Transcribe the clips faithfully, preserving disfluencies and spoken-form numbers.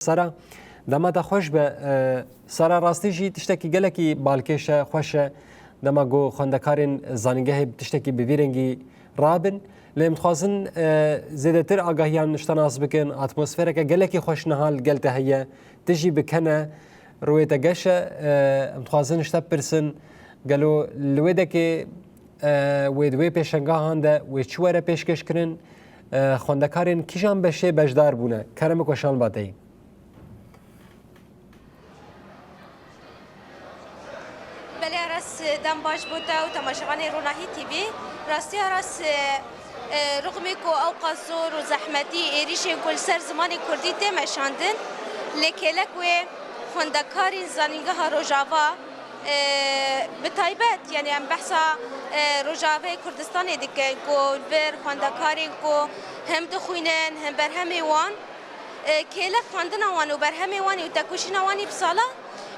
Sara, dema te xweş be. E, Sara, rastî jî tiştekî gelekî balkêş e, xweş e. Dema ku xwendekarên zanîngehê bi tiştekî bi vî rengî rabin. Lê em dixwazin, e, zêdetir agahiyan ji te nas bikin. Atmosfereke gelekî xweş niha li gel te heye. Tu jî bi kene, rûyê te geş e. E, em dixwazin ji te bipirsin, gelo li wê dekê, e, wê di wê pêşengahan de wê çi were pêşkêşkirin? E, xwendekarên kîjan beşê beşdar bûne? Kerem bike şan ba te yî. Belê Aras, dem baş bo te û temaşevanê Ronahî T V. Rastî Aras, e, e, rixmê ku ewqas zor û zehmetî êrîşên ku li ser zimanê kurdî tê meşandin, lê kêlek wê xwendekarên Zanîngeha Rojava, e, bi taybet, yani em behsa, e, Rojavayê Kurdistanê dikin ku li vir xwendekarên ku hem dixwînin, hem berhemê wan, e, kêlek xwendina wan û berhemê wan û tekoşîna wan î bi sala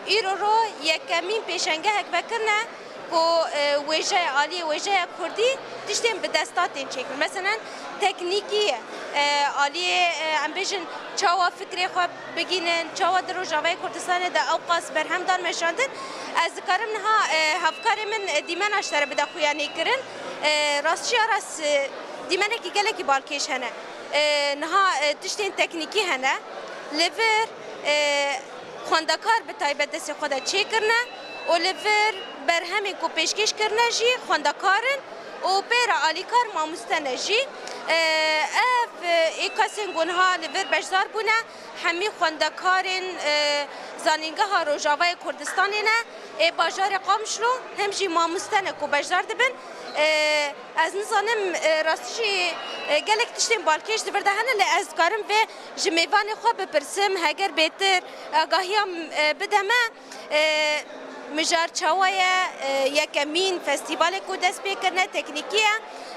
îro ro yekemîn pêşengehek vekirine ku, e, wêjeya, aliyê wêjeya kurdî tiştên bi desta tên çêkirin. Meselen teknîkî, e, aliyê, e, em bêjin çawa fikrê xwe bigînin, çawa di Rojavayê Kurdistanê de ewqas berhem dan meşandin. Ez dikarim niha, e, hevkarê min, e, dîmena ji te re bide xuyanîkirin. E, rastî Aras, e, dîmenekî gelekî balkêş hene. E, niha, e, tiştên teknîkî hene. Li vir, e, xwendekar bi taybet destê xwe de çêkirine û li vir berhemên ku pêşkêş kirine jî xwendekar in û pê re alîkar mamoste ne jî. E, ev, e, ê kesên ku niha li vir beşdar bûne, hemî xwendekarên, e, Zanîngeha Rojavayê Kurdistanê ne, ê bajarê Qamişlo, hem jî mamoste ne ku beşdar dibin. E, ez nizanim, e, rastî jî, e, gelek tiştên balkêş di vir de hene, lê ez dikarim vê ji mêvanê xwe bipirsim, heger bêtir agahiya, e, bide me. E, mijar çawa ye? E, yekemîn festîvalê ku dest pê kirine teknîkî ye.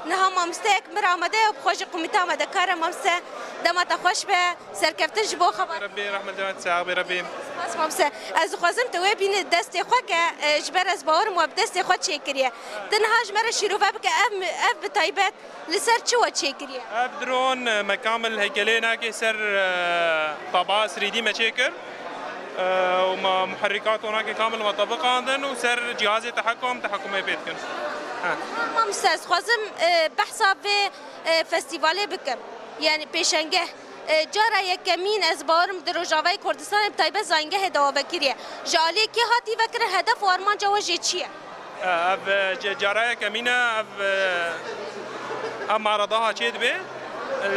Niha mamosteyek mir amade ye û bi xwe jî komîte amadekar e. Mamoste, dema te xweş be, serkeftin ji bo xebat. Rebî rehmet demet sax be Rebî. Spas mamoste. Ez dixwazim tu wê bîne destê xwe ke, e, ji ber ez bawerim we bi destê xwe çêkiriye. Tu niha ji me re şîrove bike ev, ev bi taybet Li ser çi we çêkiriye? Ev drone, e, me kamil heykelê nake ser, e, tabas three D me çêkir. E, û me muherrîkat û nake kamil me tebiqandin û ser cihazê tehekum, tehekumê pê dikin. He. Niha mamoste, ez xwazim, e, behsa vê, e, festîvalê bikim. Yani pêşengeh, e, cara yekemîn ez bawerim di Rojavayê Kurdistanê bi taybet Zanîngehê de we vekiriye. Ji aliyê kê hatî vekirin, hedef û armanca we jê çi ye? Ev, e, ce-, cara yekemîn e, ev, e, ev maradaha çêdibe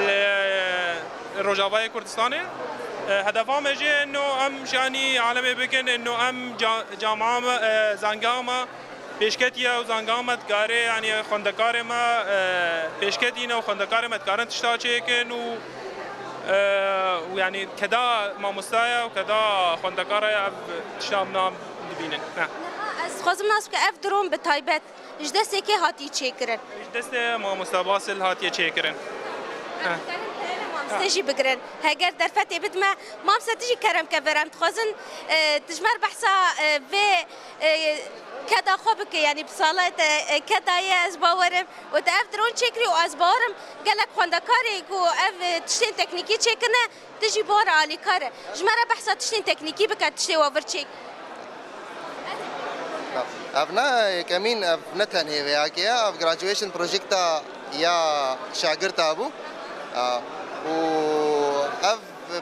li Rojavayê Kurdistanê. E, hedefa me jî eno em şanî alemê bikin, eno em ca-, cama me, e, zangeha me pêşketiye û zangeha me dikare, yanî xwendekarê me, e, pêşketîne û xwendekarê me dikarin tişta çêkin û, e, û yanî keda mamosta ye û keda xwendekar e, ev tişta em nam dibînin. Ne. Niha ez dixwazim nas bike ev drone bi taybet ji destê kê hatî çêkirin? Ji destê mamosta Basil hatiye çêkirin. Em dikarin peyvê mamoste jî bigirin. Heger derfetê bidime, mamoste tu jî kerem ke vir. Em dixwazin, e, tu ji me re behsa, e, vê, e, keda xwe bike. Yanî bi sala te, e, keda ye, ez bawerim. Û te ev drone çêkirî û ez bawerim gelek xwendekarê ku ev, e, tiştên teknîkî çêkirine, Tu jî bi wan re alîkar e. Ji me re behsa tiştên teknîkî bike, tiştê we vir çêk. Ev ne yekemîn, ev ne tenê vê yekê ye. Ev graduation projekta ya şagirta bû. A, û ev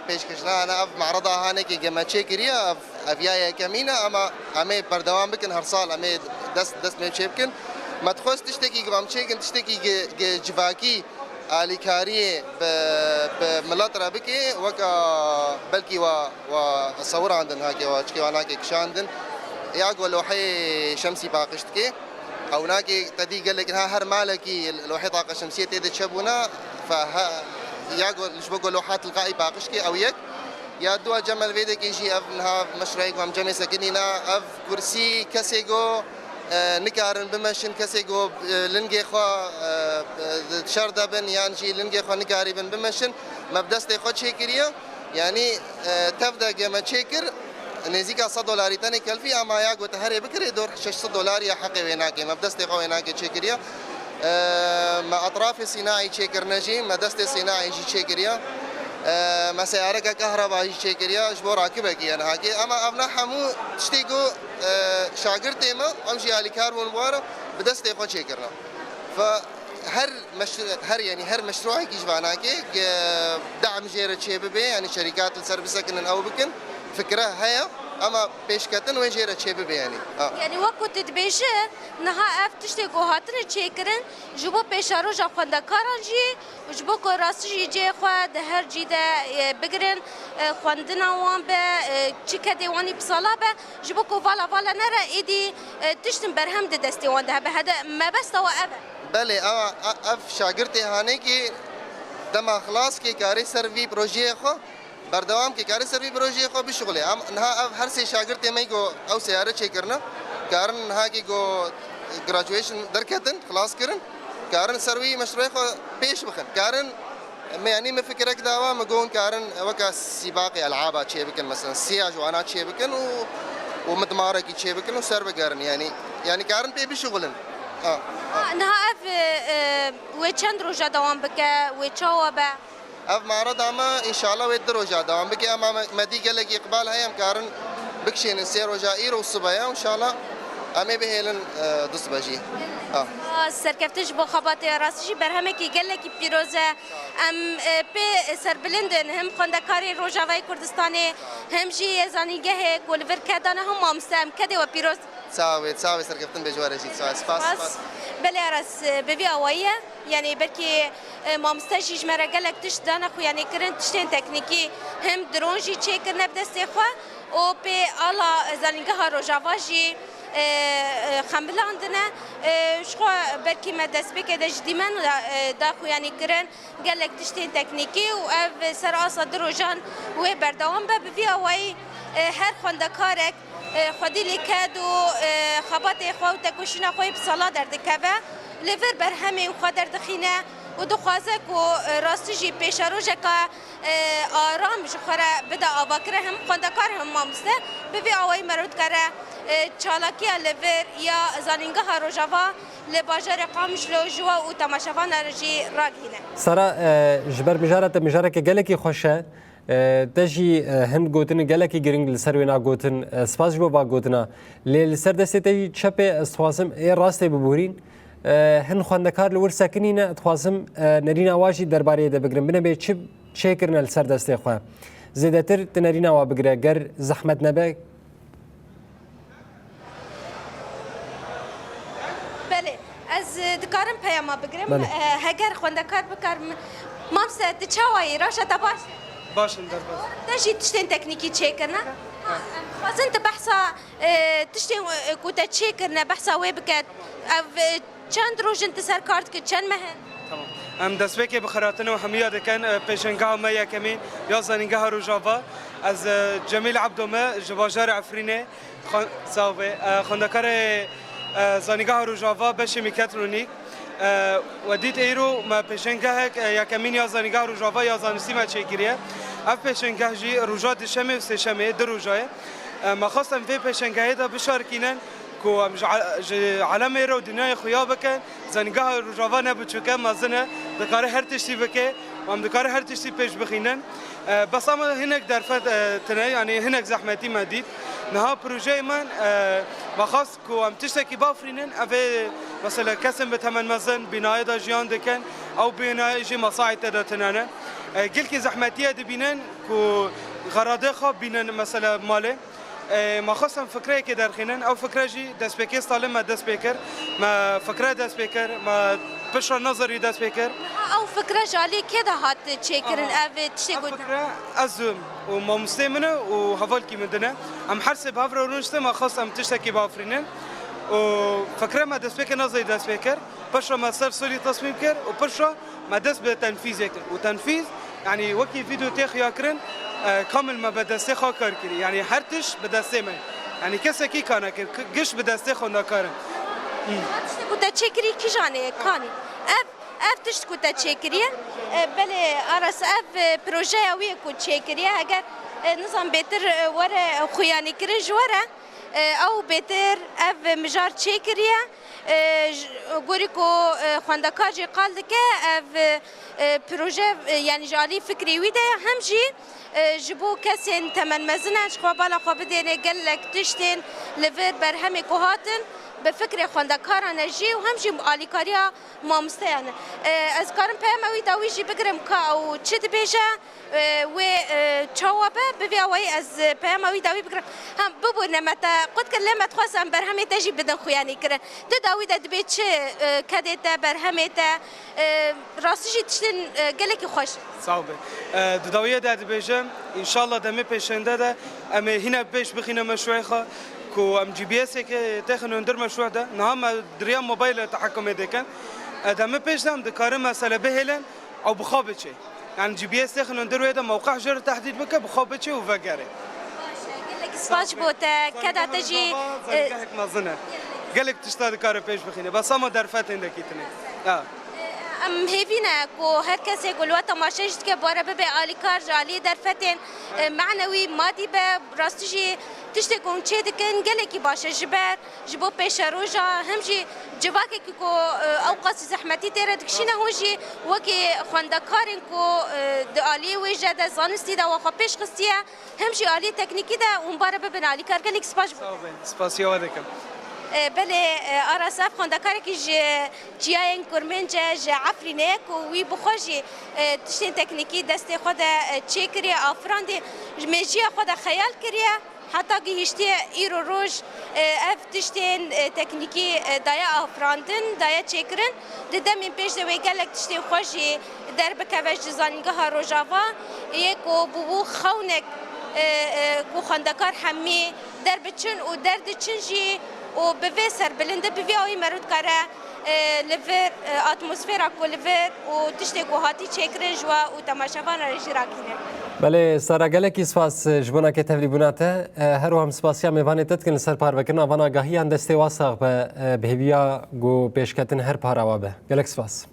pêşkêşnane, ev merada hanekê ge me çêkiriye, ev, ev ya yekemîn e, ama em ê berdewam bikin her sal, em ê dest, dest me çê bikin. Me dixwest tiştekî ge em çêkin, tiştekî ge, ge civakî alîkariyê bi, bi milet re bikê, weka belkî wa, wa sewirandin hake, wa çikê wa nake kişandin. Ya ku lewheyê şemsî paqij dikê, ew nake tedî gelek niha her malekî lewhê taqa şemsiyê tê de çebûna, fe he, ya ku ji bo ku lewha tilqaî paqij dikê, ew yek. Ya dua cem el vê dekê jî ev niha meşreyek ku em cemê sekinîna, ev kursî kesê ku e, nikarin bimeşin, kesê ku, e, lingê xwe, e, e, di şer de bin yan jî lingê xwe nikarîbin bimeşin, me bi destê xwe çêkiriye. Yanî, e, tev de ge me çêkir, nêzîka sed dolarî tenê kelfî, ama ya ku te herê bikirê dor şeş sed dolarî ya heqê wê nake, me bi destê xwe wê nake çêkiriye. E, me etrafê sînaî çêkirine jî, me destê sînaî jî çêkiriye. E, me seyareke kahraba jî çêkiriya ji bo rakibekî ye nihakê. Ema ev ne hemû tiştê ku, e, şagirtê me, ew jî alîkar bûn bi wan re, bi destê xwe çêkirine. Fe her meşru-, her, yanî her meşruekî ji vanakê, e, de'm jê re çêbibe, yanî şerîkat li ser bisekinin ew bikin, fikre heye, ema pêşketin wê jê re çêbibe, yanî. Ha. Yanî wek ku tu dibêjî, niha ev tiştê ku hatine çêkirin, ji bo pêşeroja xwendekaran jî, û ji bo ku rastî jî cihê xwe di her cî de, e, bigirin, e, xwendina wan be, e, çi kedê wan î bi sala be, ji bo ku vala vala nere, êdî, e, tiştin berhem di destê wan de hebe. Hede mebesta we ev e. Belê, ev, ev şagirtê hanekî dema xilas kê karê ser vî projeyê xwe berdewam kê, karê ser vî projeyê xwe bişuxulê. Em niha ev her sê şagirtê me ku ew seyare çêkirine, karin niha kê ku graduation derketin, xilas kirin, karin ser wî meşrûyê xwe pêş bixin. Karin me, yanî min fikirek dawa, min got karin weke sîbaqê el'aba çêbikin, mesela siya ji wana çêbikin û, û midmarekî çêbikin û ser bigerin, yanî, yanî karin pê bişuxulin. Ha. Ha, niha ev, e, e, wê çend roja dewam bike, wê çawa be? Ev marada me, înşallah wê du roja dewam bike, ema me, me dî gelekî îqbal heye, em karin bikişênin sê roja îro û sibe ye, înşallah em ê bihêlin, e, du sibe jî. Ha. Serkeftin ji bo xebatê, rastî jî berhemekî gelekî pîroz e. Em, e, pê serbilind in, him xwendekarê Rojavayê Kurdistanê, him jî yê zanîngehê ku li vir kedane, him mamoste, em kedê we pîroz. Çavê, çavê serkeftin bê ji we re jî. Çavê, spas, spas. Belê Aras, e, bi vî awayî ye. Yanî belkî, e, mamoste jî ji me re gelek tişt dane xuyanî kirin, tiştên teknîkî, him dron jî çêkirine bi destê xwe û pê ala, e, zanîngeha Rojava jî, e, e, xembilandine. E, ji xwe belkî me destpêkê de ji dîmen da, e, da xuyanî kirin gelek tiştên teknîkî û ev ser asa du rojan wê berdewam be. Bi vî awayî, e, her xwendekarek, e, xwedî lê ked û, e, xebatê xwe û tekoşîna xwe yê bi sala derdikeve. Li vir berhemên xwe derdixîne û dixwaze ku, e, rastî jî pêşerojeka, e, aram ji xwe re bide avakirî, hem xwendekar hem mamoste. Bi vî awayî meriv dikare, e, çalakiya li vir ya Zanîngeha Rojava li bajarê Qamişlo ji we û temaşevanan re jî ragihîne. Sara, e, ji ber mijara te mijareke gelekî xweş e. E, te jî, e, hin gotinên gelekî giring li ser wêna gotin. E, spas ji bo va gotina. Lê li ser destê te jî çepê ez dixwazim ê rastê bibûrîn. E, hin xwendekar li wir sekinîne, dixwazim, e, nerîna wa jî derbarê de bigirim. Binebê çi çêkirine li ser destê xwe. Zêdetir tu nerîna wa bigire, ger zehmet nebe. Belê, ez, e, dikarim peyama bigirim. Belê. E, heger xwendekar bikarim. Mamse, tu çawa yî? Rewşa te baş e? Baş in, derbas. Te jî tiştên teknîkî çêkirine? Ha, em dixwazin tu behsa, e, tiştên, e, ku te çêkirine, behsa wê bike. Ev, e, çend roj in tu ser kar dikî, çend meh in? Tamam. Em destpêkê bi xiratin û hemiya dikin, e, pêşengeha me yekemîn ya Zanîngeha Rojava. Ez, e, Cemîl Ebdo me, ji bajarê Efrînê. Xwe-, sağ be. E, xwendekarê, e, Zanîngeha Rojava beşê mîketronîk. E, we dît êro me pêşengehek, e, yekemîn ya Zanîngeha Rojava ya zanistî me çêkiriye. Ev pêşengeh jî roja dişemê û sêşemê, du roja ye. E, me xwest em vê pêşengehê de bişarikînin ku em ji a-, ji alemê re û dinyayê xuya bikin. Zanîngeha Rojava ne biçûk e, mezin e, dikare her tiştî bike û em dikare her tiştî pêş bixînin. E, bes ama hinek derfet, e, tine, yanî hinek zehmetî me dît. Niha projeyê me, e, me xwest ku em tiştekî bafirînin, ev ê, mesela kesên bi temen mezin bînayê de jiyan dikin, ew bînayê jî mesaî te de tine ne. E, gelkî zehmetî ye dibînin ku xeradê xwe bînin, mesela malê. E, me xwest em fikreyekê derxînin. Ew fikre jî destpêkê salê me dest pê kir. Me fikre dest pê kir. Me piştre nazirî dest pê kir. Niha ew fikre ji alî kê de hat çêkirin? Aha. Ev tiştê Ev gotin? Fikre ez û mamosteyê min e û hevalkî min din e. Em her sê bi hev re rûniştin, me xwest em tiştekî bafirînin. Û fikre me destpêkê nazirî dest pê kir. Piştre me ser sorî tesmîm kir û piştre me dest bi tenfîzê kir. Û tenfîz, yanî wekî vîdeo tê xuya kirin, e, kamil me bi destê xwe kar kirî. Yanî her tişt bi destê me. Yanî kesekî ka nekir, k-, giş bi destê xwendekar in. Hmm. Tiştê ku te çêkirî kîjanê ye, kanî? Ev, ev tişt ku te çêkiriye? E, belê, Aras, ev, e, projeya wî ye ku çêkiriye. Heger, e, nizam bêtir, e, were xuyanî kirin ji we re, e, ew bêtir ev mijar çêkiriye. E, ji gorî ku, e, xwendekar jî qal dike, ev, e, proje, e, yanî ji alî fikrê wî de ye, hem jî, e, ji bo kesên temenmezin e, ji xwe bala xwe bidêne gelek tiştên li vir berhemê ku hatin, bi fikrê xwendekaran e jî û hem jî alîkariya mamosteyan e. E, ez karim peyama wî dawî jî bigirim ka ew çi dibêje, e, wê, e, çawa be, bi vê awayî ez, e, peyama wî dawî bigirim. Hem bibûrne me te qut kir, lê me dixwest em berhemê te jî bidin xuyanî kirin. Tu dawî de dibê çi, e, kedê te, berhemê te, e, rastî jî tiştên, e, gelekî xweş. Sağ ol. E, di dawiyê de dibêjim, înşallah demê pêşende de em ê hîne pêş bixîne meşruê xwe ku em G P S'ê têxin hundir meşru de. Niha me di riya mobaylê tehekumê dikin. E, demê pêş de em dikarin mesele bihêlin. Ew bi xwe biçe. Yani G P S têxin hundir wê de mewqe jê re tehdîd bike, bi xwe biçe û vegere. Baş e, gelek spas ji bo te, keda te jî, e, zengehek mezin e. Gelek tişta dikare pêş bixîne. Bes ama derfetên dekîtine. Ha. Em hêvî ne ku her kesê ku li we temaşe jî dike, bi we re bibe alîkar ji aliyê derfetên, e, manewî, madî be, rastî jî tiştê ku hûn çê dikin gelekî baş e. Ji ber Ji bo pêşeroja, hem jî civakekî ku, e, ew qasî zehmetî tê re dikişîne, hûn jî wekî xwendekarên ku, e, di aliyê wêje de, zanistî de we xwe pêş xistiye, hem jî aliyê teknîkî de hûn bare bibin alîkar. Gelek spas ji bo. Sağ olun. Spasiya we dikim. E, belê, e, Aras ev xwendekarekî ji çiyayên Kurmênc e, ji Efrînê ye ku wî bi xwe jî, e, tiştên teknîkî destê xwe de, e, çêkiriye, afirandî, ji mêjiya xwe de xeyal kiriye. Heta gihîştiye îro roj, e, ev tiştên, e, teknîkî, e, daye afirandin, daye çêkirin. Di demên pêş de wê gelek tiştên xwe jî derbikeve ji Zanîngeha Rojava, yê ku bûbû xewnek, e, e, ku xwendekar hemî derbiçin û derdiçin jî û bi vê serbilindî, bi vê awî meriv dikare e, li vir, e, atmosfera ku li vir û tiştê ku hatî çêkirin ji we û temaşevanan re jî rakîne. Belê, Sara, gelekî spas, e, ji bona kê tevlîbûna te. E, her wiha em spasiya mêvanê te dikin li ser parvekirina van agahiyan, destê wa sax be, e, bi hêviya ku pêşketin her para we be. Gelek spas.